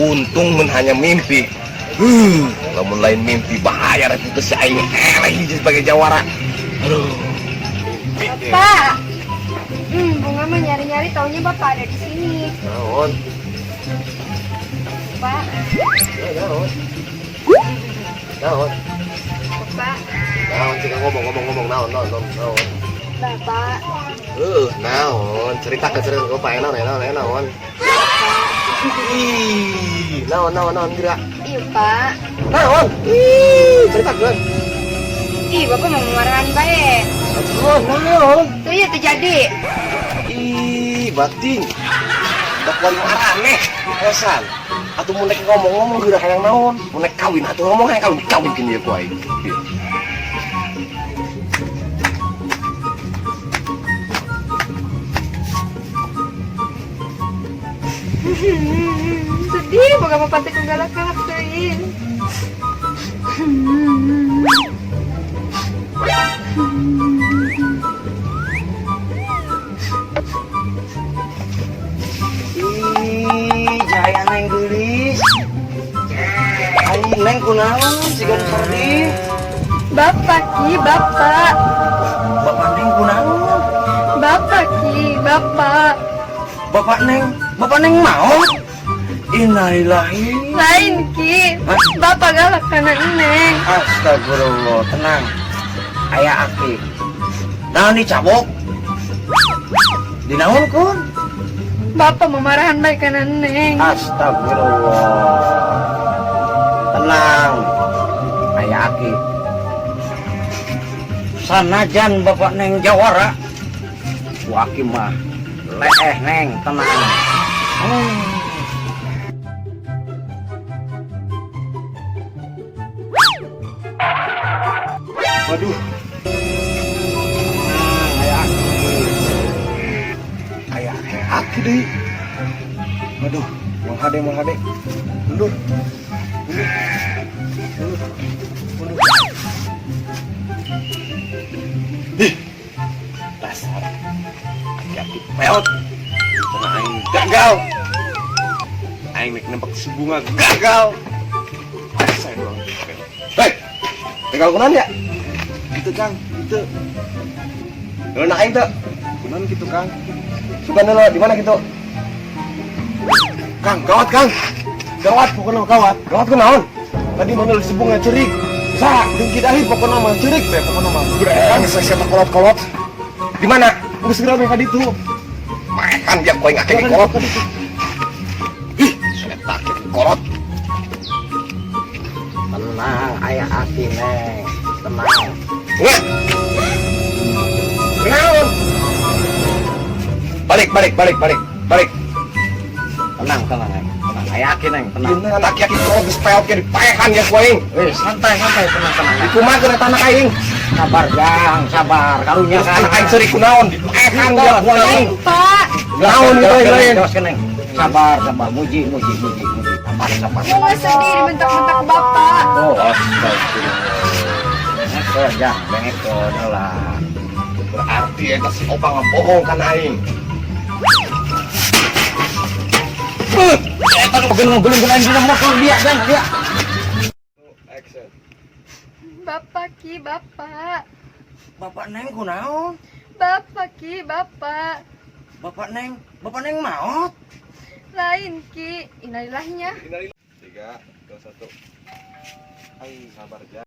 Untung mun hanya mimpi. Lamun lain mimpi bahaya reputasi aing eleh hiji sebagai jawara. Aduh. Bapak. Bunga mah nyari-nyari taunya Bapak ada di sini. Naon? Pak, Ya, naon? Naon? Bapak, Naon cik ngomong ngomong ngomong naon naon naon naon. Bapak, Naon? Ceritakan cerita ke Bapak naon naon naon. Ih, naon naon naon gerak. Iya, Pak. Naon? Ih, ceritakan. Ih, Bapak mau memarahani bae. Oh, naon? Tuh iya terjadi. Ih, bating. Dakwah nu araneh kosan. Atuh mun rek ngomong-ngomong geura hayang naon? Mun rek kawin atuh ngomong hayang kawin, kawinkeun ieu ku aing. Ieu. Sedih, boga bapak teh galak-galak teuing. Ih, jaya neng geulis. Ai neng kunaon siga nu sardin? Bapak Ki, Bapak. Bapak neng kunaon? Bapak Ki, Bapak. Bapak neng maot. Innalillahi. Lain Ki. Hah? Bapak galak karena Neng. Astagfirullah, tenang. Aya aki. Naon dicabok? Dinaon kun? Bapak memarahan baik karena Neng. Astagfirullah. Tenang. Aya aki. Sanajan bapak neng jawara, ku aki mah leeh neng, tenang. Waduh, Tenang, aya aki. aya aki deui. Waduh, mau hade mau hade. Mundur. Mundur. Mundur. Mundur. Ih. Dasar. Aki-aki peot. Cenah aing gagal. Aing nek nembak si bunga gagal. Saya doang. Hei. Gagal kunaon ya? Gitu Kang, gitu. Lu nak aing teu? Kunaon gitu Kang? Suka lo di mana gitu? Kang, gawat Kang. Gawat pokoknya gawat. Gawat kunaon? Tadi mana si bunga cerik. Sa, dengki dahi pokoknya mah cerik deh pokoknya mah. Kang, saya siapa kolot-kolot. Di mana? Geus segera mereka ditu. Makan dia koin akeh kolot. Ih, saya akeh kolot. Tenang, aya aki neng. Tenang. Nggak. Naon? Balik, balik, balik, balik, balik. Tenang, tenang, neng. Tenang, aya aki neng, tenang. Ini anak aki kolot geus peot ge dipaehan ya ku aing. Wih, santai, santai, tenang, tenang. Dikumaha kana tanah aing? Sabar, Jang, sabar. Karunya Terus kan. anak aing seurik kunaon dipaehan ya ku aing. Lain, Pak. Naon gitu aing lain. Terus neng. Sabar, sabar. Muji, muji, muji, muji. Sabar, sabar. Bunga sedih dibentak-bentak Bapak. Oh, astagfirullah. Bengek, Jang, bengek lah. Berarti eta si Opang ngebohong kan aing. Eta nu geuleuh aing dina motor dia, Jang, dia. Action. Bapak Ki, Bapak. Bapak neng kunaon? Bapak Ki, Bapak. Bapak neng maot. Lain Ki, innalillahnya. 3, 2, 1. Aing sabar ja.